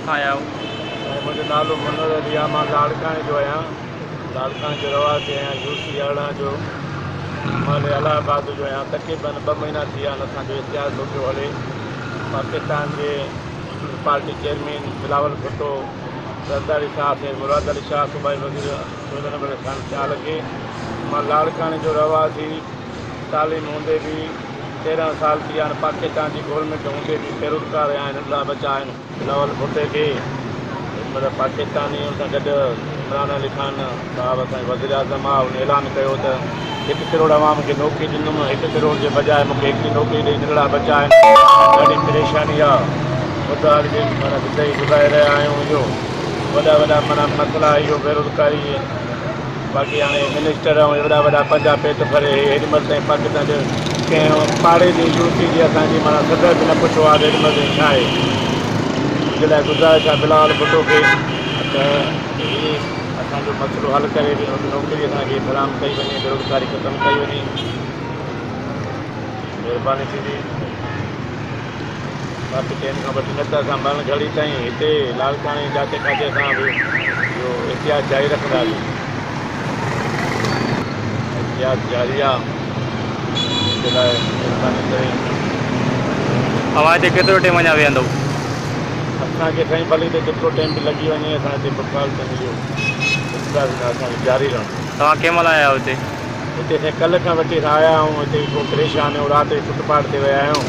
ڪاٿان آيا آهيو؟ سائين منهنجو نالو منور علي آهي مان لاڙڪاڻي جو آهيان لاڙڪاڻي جو رهواسي آهيان يو سي 18 جو محلي الله آباد جو آهيان تقريبن 2 مهينا ٿي ويا آهن اسان جو احتجاج ٿو پيو هلي پاڪستان جي پارٽي چيئرمين بلاول ڀٽو زرداري صاحب سيد مراد علي شاهه صوبائي وزير سهيل انور خان سيال کي مان لاڙڪاڻي جو رهواسي تعليم هوندي به 13 سال ٿي ويا آهن پاڪستان جي گورنمينٽ هوندي به بيروزگار آهن ننڍڙا ٻچا آهن. بلاول ڀٽي کي هن مهل پاڪستاني ان سان گڏ عمران علي خان صاحب اسان جو وزيراعظم آهي ان اعلان ڪيو ته 1 ڪروڙ عوام کي نوڪري ڏنم 1 ڪروڙ جي بجاء مون کي هڪڙي نوڪري ڏئي ننڍڙا ٻچا آهن ڏاڍي پريشاني آهي بدحال جي معنيٰ زندگي گذاري رهيا آهيون اهو وڏا وڏا معنيٰ مسئلا اهو بيروزگاري باقي هاڻي منسٽر ۽ وڏا وڏا پنهنجا پيٽ ڀري هي هيڏي مهل تائين پاڪستان جي ڪنهن پاڙي جي يو سي جي اسان جي معنيٰ صدر به نه پڇيو آهي ته هيڏي مهل تائين ڇا آهي ان جي لاء گذارش آهي بلاول ڀٽو کي ته هي اسان جو مسئلو حل ڪري نوڪري اسان کي فراهم ڪئي وڃي بيروزگاري ختم ڪئي وڃي مهرباني ٿيندي. باقي ٽيم کان وٺي نه ته اسان مرڻ گهڙي تائين هتي لاڙڪاڻي جاتي ڪاٿي اسان به اهو احتجاج جاري رکنداسين. احتجاج جاري آ ان جي لاء مهرباني ڪري. اوهان هتي ڪيترو ٽيم اڃا ويهندؤ؟ اسان کي سائين ڀلي ته جيترو ٽيم به لڳي وڃي اسان هتي بک هڙتال اهو احتجاج اسان جو جاري رهندو. توهان ڪنهن مهل آيا آهيو هتي؟ هتي سائين ڪلهه کان وٺي اسان آيا آهيون هتي ڪو پريشان آهيون رات جو فٽ پاٽ تي ويا آهيون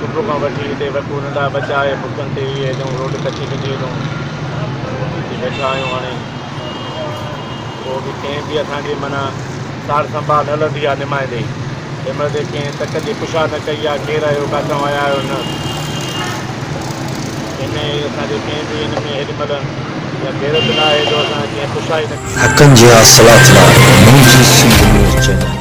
صبح کان وٺي هتي وڪو ننڍا ٻچا آهي بکن تي اهي هيڏئون روڊ ڪچي ڪچي هيڏئون هتي ويٺا آهيون هاڻي ڪو به ڪنهن به اسان جي معنيٰ سار سنڀال نه لڌي آهي نمائندي هن مهل تي ڪنهن تڪ جي پڇا نه ڪئي آهي ڪير آيو ڪاٿئون آيا آهيو نه ڪنهن ۾ اسان جي ڪنهن به هن ۾ هيڏي مهل اها غيرت نه آهي جو اسان ڪنهن پڇا ئي نه حقن جي حاصلات لاء منهنجي سنڌ نيوز چينل.